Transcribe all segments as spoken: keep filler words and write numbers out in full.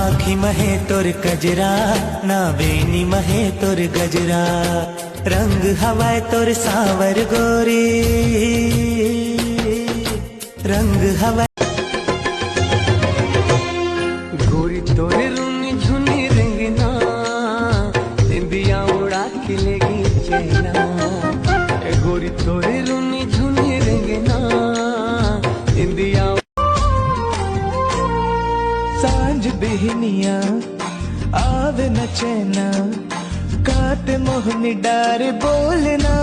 आँखी महे तोर कजरा, ना बेनी महे तोर गजरा, रंग हवय तोर साँवर गोरी, रंग हवय। गोरी तोरे रूनी झुनी रेंगना, निंदिया उड़ा के लेगी चैना। ए गोरी तोरे रूनी झुनी रेंगना, निंदिया। सांझ बिहनिया आवे न चैना, काट मोहनी डार बोलना,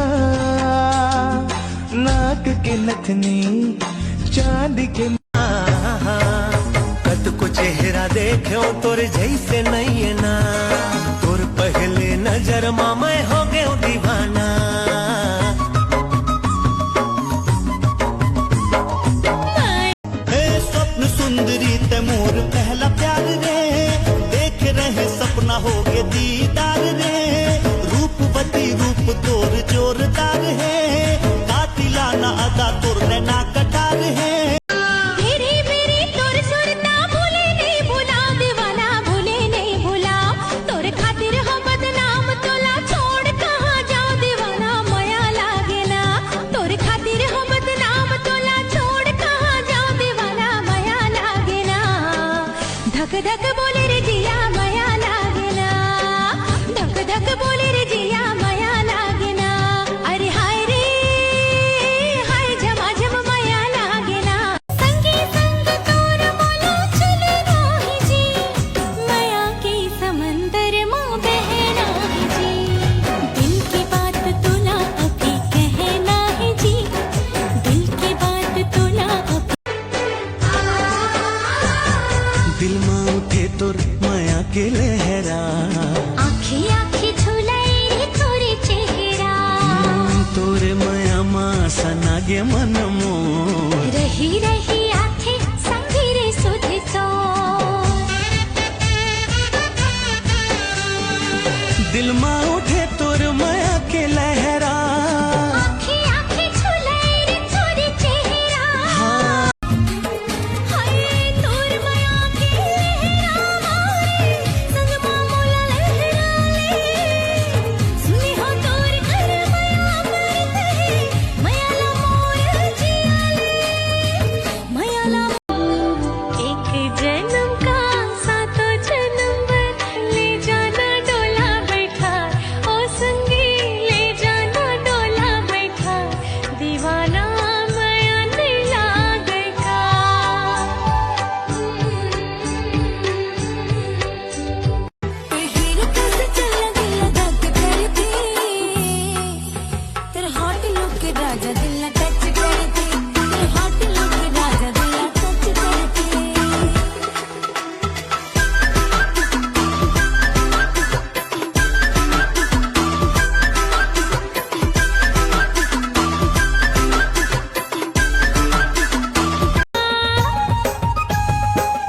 नाक के नथनी चांदी के। कतको चेहरा देखेंव तोर जइसे नइये ना, तोर पहले नजर मा मैं हो गेंव दीवाना। हे स्वप्न सुंदरी ते मोर पहला प्यार रे, देखे रहें सपना होगे दीदार रे, रूपवती रूप तोर जोरदार हे, कातिलाना अदा तोर नैना कटार हे। तेरी मेरी तोर सुरता भूले नहीं भूला, दीवाना भूले नहीं भूला, तोर खातिर हो बदनाम तोला छोड़ कहाँ जाऊँ दीवाना मया लागे ना, तोर खातिर हो बदनाम तोला छोड़ कहाँ जाऊँ दीवाना मया लागे ना। धक धक बोले रे जिया मया लागे ना, धक धक बोले रे जिया मया लागे ना। अरे हाय रे, हाय झमाझम मया लागे ना। संगे संग तोर मोला चलना हे जी, मया के समंदर मा बहना हे जी। दिल की बात तोला अभी कहना हे जी, दिल की बात तोला अभी। दिल मा उठे तोर मया के लहरा। आँखी आँखी झुलई रे तोरे चेहरा। हम्म, तोरे मया मा सना गे मन मोर। रही रही आथे संगी रे सुध तो। दिल मा उठे तोर मया के लहरा। आँखी आँखी झुलई रे तोरे चेहरा। हाँ। हाय तोर मया के लहरा मारे, संग मा मोला लहरा ले। सुनी हो तोर कर मया मरत हे, मया ला मोर जिया ले, मया ला। एक जन्म का सातों जन्म बर, ले जाना डोला बैठा, ओ संगी ले जाना डोला बैठा। दीवाना मया नइ लागे का। हीरो कैसे चलना दिल लगा के करती, तेरे hot look के राजा दिल ना touch करती, तेरे hot look के राजा दिल ना touch करती।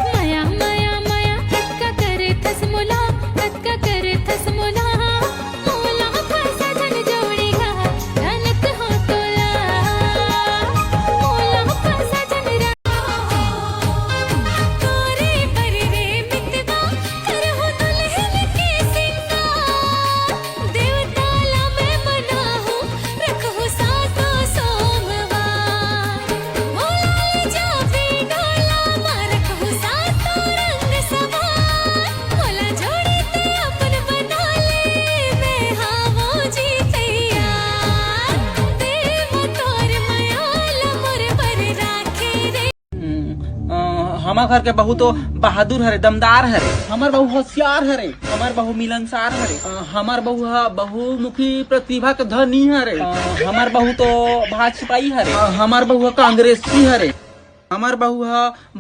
मया मया मया कतका करे थस मोला, कतका करे थस मोला। मोला फंसा झन जोड़ेगा, जानत हो तोला। मोला फंसा झन रा-, तोरे बर रे मितवा, करहूं दुल्हन के सिंगार। देवता ला मैं मनाहूं, रखहूं सातों सोमवार। मोला ले जाबे डोला मा, रखहूं सातों रंग सवार। मोला जोड़ी ते अपन बना ले, मैं हावों जी तैयार। देव तोर मया ला मोर बर राखे रे। हम्म, अ, हमर घर के बहू तो बहादुर हरे, दमदार हरे। हमर बहू होशियार हरे, हमर बहू मिलनसार हरे। अ, हमर बहू ह बहुमुखी प्रतिभा के धनी हरे। अ, हमर बहू तो भाजपाई हरे। अ, हमर बहू ह कांग्रेसी हरे। हमर बहू ह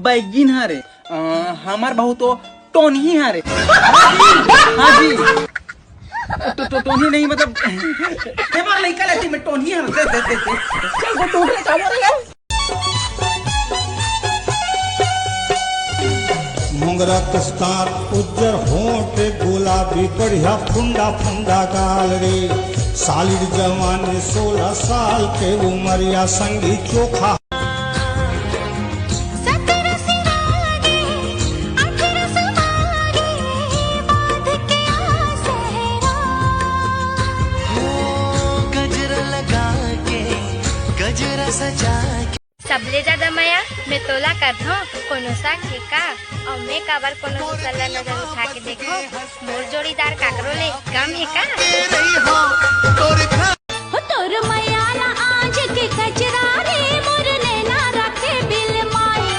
बैगिन हरे। अ, हमर बहू तो टोनही हरे। हाँ जी। तो, तो, टोनही नहीं, मतलब, ये मोर लइका लेती मैं टोनही हरे। दे, दे, दे, दे। चल, वो टोनही का बोल यार। मोंगरा कस दांत, उज्जर होंठ गुलाबी, बढ़िया फुंडा फुंडा गाल रे। सालिर जवानी, सोलह साल के उमरिया, संगी चोखा। सतरस वागे, अठरस वागे। सबले ज्यादा मया मैं तोला करथों, कोनो शक हे का? अउ मैं काबर कोनो दूसर ला नजर उठा के देखों? मोर जोड़ीदार काकरो ले कम हे का? हो तोर मया ना आज के कजरा रे, मोर नैना रखे बिल माई।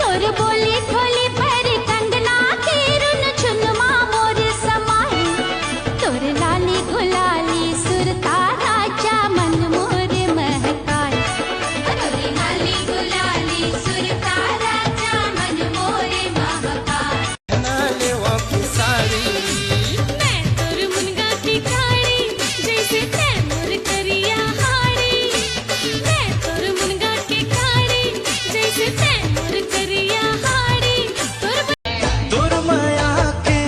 तोर बोली ठोली पर कंगना के रुन झुनमा मोर समाई। तोर लाली गुलाली सुरता राजा मन मोर महकाए। तोर लाली गुलाली सुरता राजा मन मोर महकाए। ना लेवा के साड़ी। मैं तोर मुनगा के काड़ी, जैसे तै मोर करिया हाड़ी। मैं तोर मुनगा के काड़ी, जैसे तै मोर करिया हाड़ी। तोर तोर मया के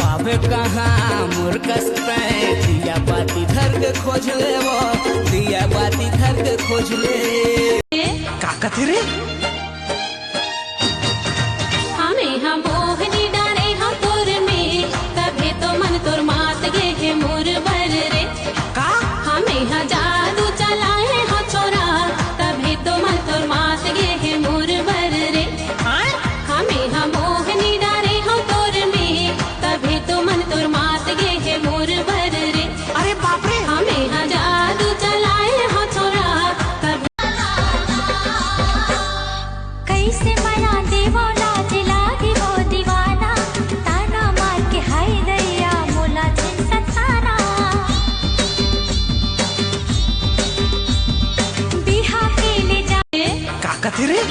पावे कहाँ मोर कस पे, दिया बाती धर के खोज ले वो, दिया बाती धर के खोज ले। का कथे रे? हमें हम मोहनी डारे हम तोर में, तभे तो मन तोर मात गे हे मोर बर रे। का? हमें हा जादू चलाए हा छोरा, तभे तो मन तोर मात गे हे मोर बर रे। हाँ? हमें हा मोहनी डारे हा तोर में, तभे तो मन तोर मात गे हे मोर बर रे। अरे बाप रे। हमें हा जादू चलाए हा छोरा, तभे कैसे मया देवो लाज लागी वो दीवाना, ताना मार के हाय दैया मोला झिन सताना। बिहा के ले जा का कथे रे?